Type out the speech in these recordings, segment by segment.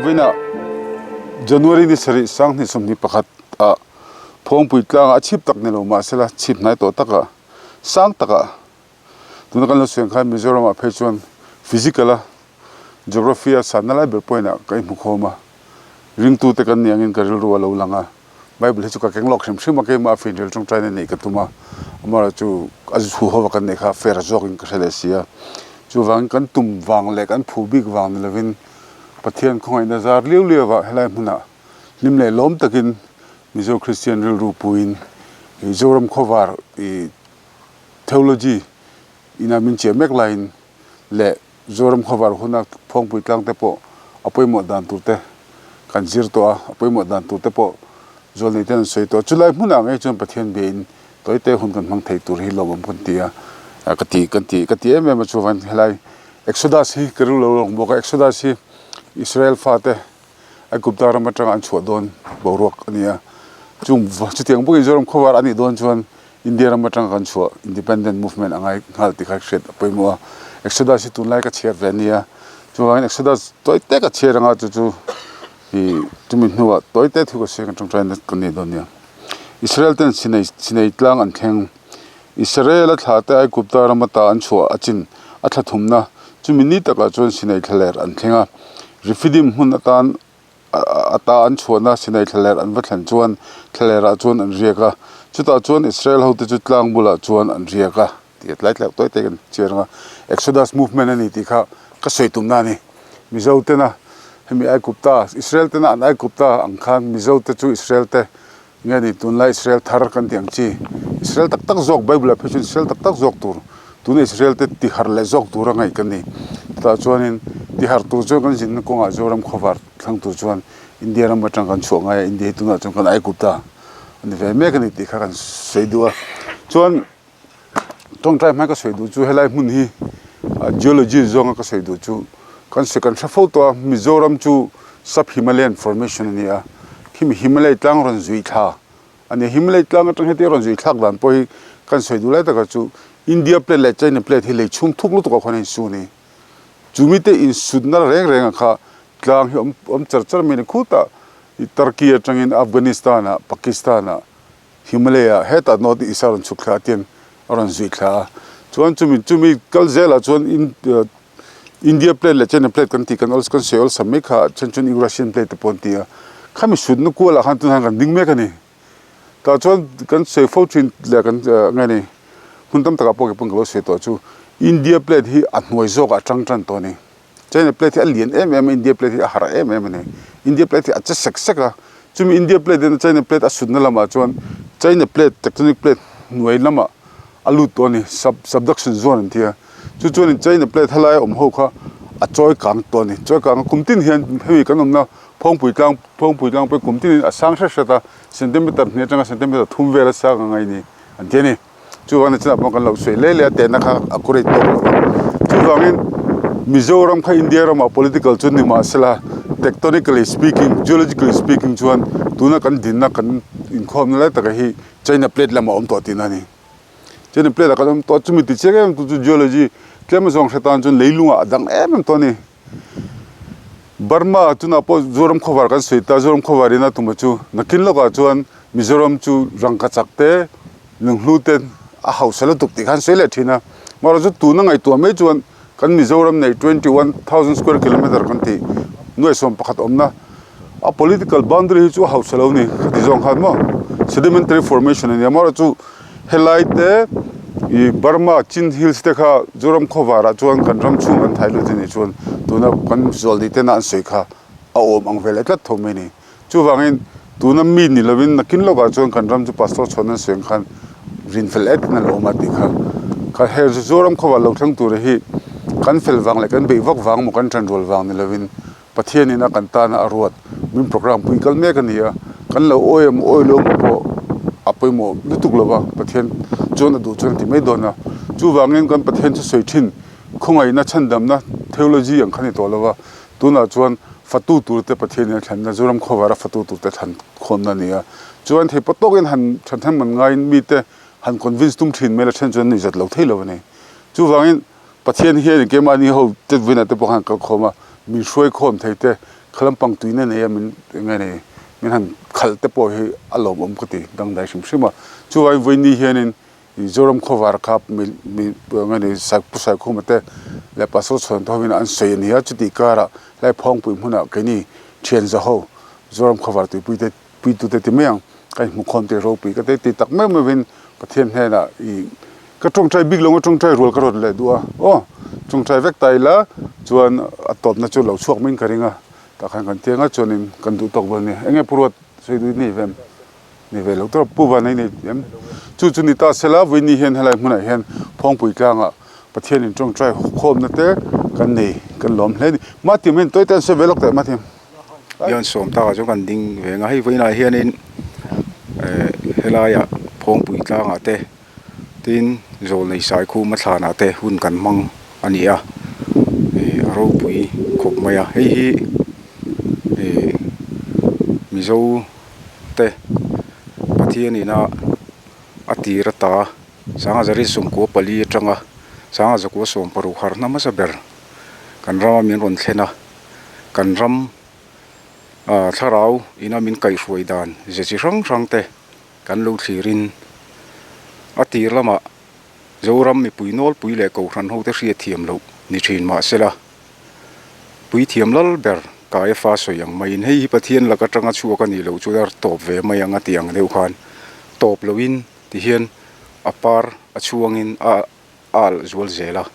vawiinah January ni sarih sanghnih 21 ah Phawngpui tlangah a chhip tak ni lo mahsela chhip hnai tawh takah sang takah tuna kan lo sawi ang khan Mizoram ah phei chuan physical a geography a sanna lai ber point ah ka inhmu khawm a ringtute kan nih angin ka rilru a lo lang a. Bible hi chu ka keng lawk hrim hrim a, keimah a finrel tawngtaina neih ka tum a, amaherawhchu a zu ho kan neih kha fair zawkin ka hre leh si a, chuvangin kan tum vang leh kan phu bik vang ni lovin Pathian khawngaihna zar liau liau ah helai hmunah hlim leh lawm takin Mizo Kristian rilru puiin ih Zoram khawvar ih theology ina min chiah mek laiin leh Zoram khawvar huna Phawngpui tlang te pawh a pawimawh dan tur te kan zir tawh a, a pawimawh dan tur te pawh Zawlnei ten an sawi tawh a. Chulai hmunah ngei chuan Pathian biain tawite hun kan hmang thei tur hi lawmawm kan ti a, ka ti kan ti ka ti em em a chuvangin helai Exodus hi ka rilru lo lang bawk a, Exodus hi Israel fate Aigupta ram atanga an chhuah dawn boruak a ni a, chung chutiang bawkin Zoram khawvar a nih dawn chuan India ram atanga kan chhuah Independent Movement a ngai nghal tih kha hriat a pawimawh a. Exodus hi tunlai ka chhiar ve a ni a, chuvangin Exodus tawi te ka chhiar anga chu chu ih chumi hnuah tawi te thu ka sawi ang tawngtaina kan nei dawn nia. Israel ten Sinai Sinai tlang an thleng. Israel a thla te Aigupta ram ata an chhuah a chin a thla thumna chumi ni takah chuan Sinai thlaler an thleng a. Rephidim hmun atan ata an chhuahna Sinai thlaler an va thlen chuan thlalerah chuan an riak a, chutah chuan Israel hote chu tlang bulah chuan an riak a tih a tlai tlai tawi te kan chiar ang a. Exodus movement a ni tih kha ka sawi tumna a ni. Mizo tena hemi Aigupta, Israel tena an Aigupta ang khan Mizo te chu Israel te Nge ni tunlai Israel thar kan tih ang chi, Israel tak tak zawk Bible ah phei chuan Israel tak tak zawk tur, tuna Israel te tihar leh zawk tur a ngaih kan ni. Chutah chuanin tihar tur chuan kan zinna kawngah Zoram khawvar thlang tur chuan India ram atang kan chhuah ngai a, India hi tunah chuan kan Aigupta a ni ve mek a ni tih kha kan sawi duh a. Chuan Tawngtai hmai ka sawi duh chu helai hmun hi geology zawnga ka sawi duh chu kan sawi kan hre fo tawh a, Mizoram chu sub Himalayan formation a ni a, khimi Himalay tlang rawn zui thla a ni a, Himalay tlang atang heti a rawn zui thlak dan pawh hi kan sawi duh lai takah chu India plate leh China plate hi lei chhung thuk lutuk ah khuan a insu a ni. Chumi te insutna reng reng ah kha tlang hi awm awm char char mai a ni khutah Turkey atangin Afghanistan ah Pakistan ah Himalaya hetah North East a rawn chhuk thla a tiang a rawn zuih thla a, chuan chumi chumi kal zelah chuan in India plate leh China plate kan tih kan awl kan sawi awlsam mai kha then chuan Eurasian plate te pawh an ti a, khami sutna kualah khan tunah kan ding mek a ni. Tah chuan kan sawi fo thin leh kan nge ni hmun tam takah pawh kei pawn ka lo sawi tawh chu India plate hi a hnuai zawkah a tang tan tawh a ni. China plate hi a lian em em a, India plate hi a harh em em a ni. India plate hi a che sek sek a, chumi India plate in China plate a sutna lamah chuan China plate tectonic plate hnuai lamah a lut tawh a ni, sub subduction zone an ti a. Chu chuanin China plate helai a awm ho kha a chawi kang tawh a ni. Chawi kang a kum tin hian hemi kan awmna Phawngpui tlang Phawngpui tlang pawh hi kum tinin a sang hret hret a, centimeter hnih atanga centimeter thum vel a sang ang a ni an ti a ni. Chuvangin chinah pawh kan lo sawi leh leh a tehna kha a accurate tawk lo va. Chuvangin Mizoram kha India ramah political chu ni mahsela tectonically speaking, geologically speaking chuan tuna kan dinna kan inkhawmna lai taka hi China plate lamah a awm tawh tihna a ni. China plate ah kan awm tawh a, chumi ti chiang em em tu chu geology tlem azawng hre tan chuan leilungah a dang em em tawh a ni. Burma tunah pawh Zoram khawvar kan sawi ta, Zoram khawvar ina tuma chu nakin lawkah chuan Mizoram chu rangkachak te lunghlu te a hausa lutuk tih khan sawi leh thin a. Mahrawh chu tuna ngaihtuah mai chuan kan Mizoram nei 21,000 square kilometer kan tih nuai 11 awmna a political boundary hi chu a hausa lo ni khati zawng khan maw sedimentary formation a nia mahrawh chu Helai te ih Burma Chin Hills te kha Zoram khawvarah chuan kan ram chhung an thai lut a nih chuan tuna kan zawlni tena an sawi kha a awm ang ve leh tlat tho mai a ni. Chuvangin tuna mi ni lovin nakin lawkah chuan kan ram chu Pastor chhawn an sawi ang khan rin fel et in a lo awm a tih kha. Kha he Zoram khawvar lo thleng tura hi kan fel vang leh kan beih vak vang maw kan tanrual vang ni lovin Pathianin a kan tana a ruat min programme pui kal mek a ni a, kan lo awi emaw awi lo emaw pawh a pawimawh lutuk lo va, Pathian chuan a duh chuan a ti mai dawn a. Chuvangin kan Pathian chu sawi thin khawngaihna chhandamna theology ang kha ni tawh lo va, tunah chuan fatu turte Pathianin a thlanna Zoram khawvara fatu turte thlan khawmna a ni a. Chuan thei pawh tawkin han thahnem man ngaiin mite han convince tum thin mai la then chuan nuihzat lo thei lo a ni. Chuvangin Pathian hian keimahni ho te vawiinah te pawh khan kal khawm a, min hruai khawm thei te, Kha lampang tuina nei a min eng nge nei min han khalh te pawh hi a lawmawm ka ti dangdai hrim hrim a. Chuvangin vawiin hianin Mizoram khawvar kha mi mi eng nge ni Pu Saikhuma te leh Pastor Chhuan te hovin an sawi a ni a, chutih karah helai Phawngpui hmunah keini thian za ho Zoram khawvar tuipui te puitute ti mai ang ka inhmukhawm te ropui ka ti tak meuh meuhin Pathian hnenah ih ka tawngtai bik lo tawngtai rual ka rawn leh duh a aw tawngtai vek ta ila chuan a tawpna chu lo chhuak maiin ka ring a tah khan kan tiang a chuanin kan duh tawk dawn a ni eng nge Pu Ruat sawi duh i nei ve em? Ni ve lo tur Pu Van ei nei em? Chu chu ni ta sela vawiin hian helai hmunah hian Phawngpui tlangah Pathian in tawngtai khawmna te kan nei kan lawm hle a ni. Mathiam hian tawi te an sawi ve lawk teh Mathiam. Hian sawm takah chuan kan ding ve ang a, hei vawiinah hianin eh helaiah Phawngpui tlangah te tin Zawlnei Saikhuma thlanah te hun kan hmang a ni a, eh a ropui khawp mai a, hei hi eh Mizo te Pathian ina a tir ata Sangazari 94 atanga Sangazakua 60 harhna hmasa ber kan rama min rawn thlen a, kan ram ah thlarau ina min kaihhruai dan ze chi hrang hrang te kan lo thlirin a tir lamah Zoram mipui nawlpui leh Kohhran ho te hriatthiam loh ni thin mahsela Puithiam lal ber Kaiafa sawi ang maiin hei hi Pathian lak atanga chhuak a nih loh chuan a tawp ve mai ang a tih ang deuh khan tawp loin tihian a par a chhuangin a alh zual zel a.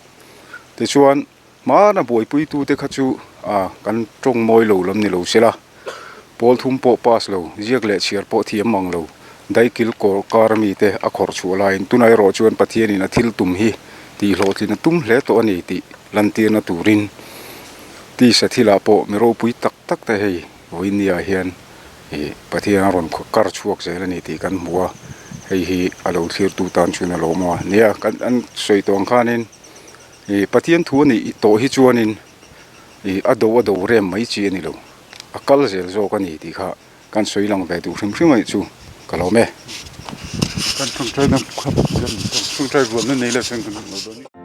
Tichuan hmana buaipuitute kha chu a kan tawng mawi lo lam ni lo sela pawl thum pawh pass lo, ziak leh chhiar pawh thiam mang lo, daikil kawr kar mite a khawrh chhuah laiin tunah erawh chuan Pathianin a thil tum hi tih hlawhtlin a tum hle tawh a ni tih lantirna turin tisa thilah pawh mi ropui tak tak te hei vawinia hian ih Pathian a rawn kar chhuak zel a ni tih kan hmu a, hei hi a lo thlirtu tan chuan a lawm a nia kan an sawi tawh ang khanin ih Pathian thu a nih tawh hi chuanin ih a do a do rem mai chi a ni lo a kal zel zawk a ni tih kha kan sawi lang ve duh hrim hrim a nih chu ka lawm e. Kan tawngtaina kha tawngtai rualna nei lo chuan kan hmu lo dawn.